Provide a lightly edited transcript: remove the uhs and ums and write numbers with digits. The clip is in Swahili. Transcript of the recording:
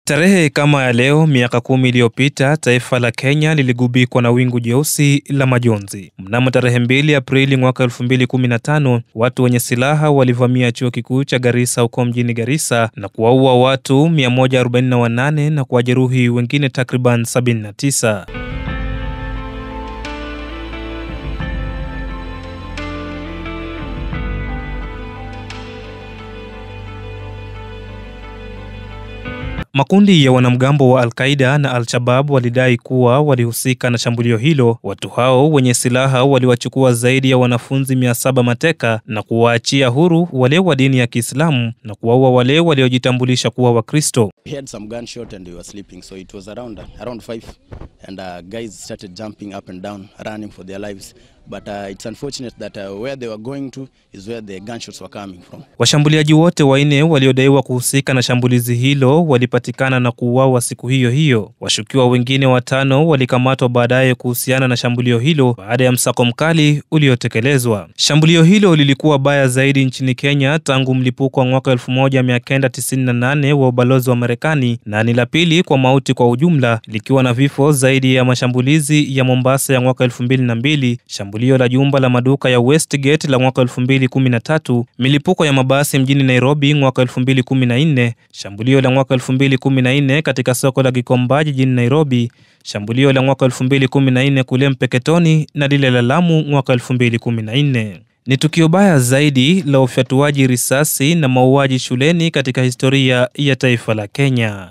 Tarehe kama ya leo miaka 10 iliyopita, taifa la Kenya liligubikwa na wingu jeusi la majonzi. Mnamo tarehe 2 Aprili mwaka 2015, watu wenye silaha walivamia chuo kikuu cha Garissa huko mjini Garissa na kuwaua watu 148 na kuwajeruhi wengine takriban 79. Makundi ya wanamgambo wa Al-Qaeda na Al-Shabaab walidai kuwa walihusika na shambulio hilo. Watu hao wenye silaha waliwachukua zaidi ya wanafunzi 700 mateka na kuwaachia huru wale wa dini ya Kiislamu na kuwaua wale waliojitambulisha kuwa Wakristo. We had some gunshot and we were sleeping, so it was around 5 and guys started jumping up and down, running for their lives. But it's unfortunate that where they were going to is where the gunshots were coming from. Washambuliaji wote wanne waliodaiwa kuhusika na shambulizi hilo walipatikana na kuuawa siku hiyo hiyo. Washukiwa wengine 5 walikamatwa baadaye kuhusiana na shambulio hilo baada ya msako mkali uliotekelezwa. Shambulio hilo lilikuwa baya zaidi nchini Kenya tangu mlipuko wa mwaka 1998 wa ubalozi wa Marekani, na ni la pili kwa mauti kwa ujumla, likiwa na vifo zaidi ya mashambulizi ya Mombasa ya mwaka 2002, shambulio la jumba la maduka ya Westgate la mwaka 2013, milipuko ya mabasi mjini Nairobi mwaka 2014, shambulio la mwaka 2014 katika soko la Gikomba jijini Nairobi, shambulio la mwaka 2014 kule Mpeketoni na lile la Lamu mwaka 2014. Ni tukio baya zaidi la ufyatuaji risasi na mauaji shuleni katika historia ya taifa la Kenya.